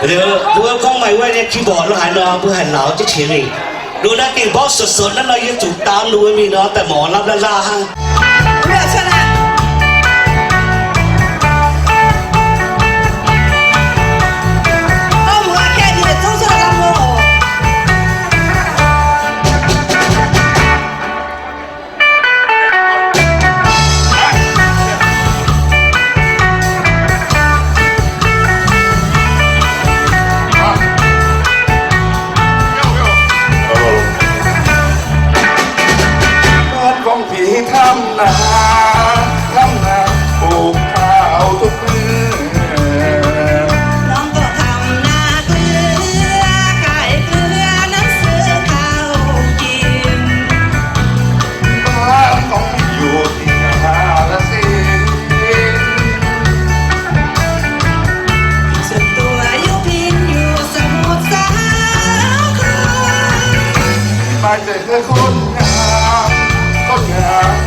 Liuz mbuo gorngv maaih wuov nyei keyboard lo haaix nor, mbuo haih lauz jienv qiex mingh. Nduov naaiv gengh mborqv sotv sotv naaiv nor, yie zuqc daauv nduov mingh nor, daaih morz lapv laav laav hnangv. Gorngv bieqc ทำนา ทำนา ปลูกข้าวทุกเมื่อ น้องก็ทำนาเกลือ ขายเกลือนั้นซื้อข้าวกิน บ้านของพี่อยู่ที่กาฬสินธุ์ ส่วนตัวอยู่พิณอยู่สมุทรสาคร มาเจอคนงาม คนงาม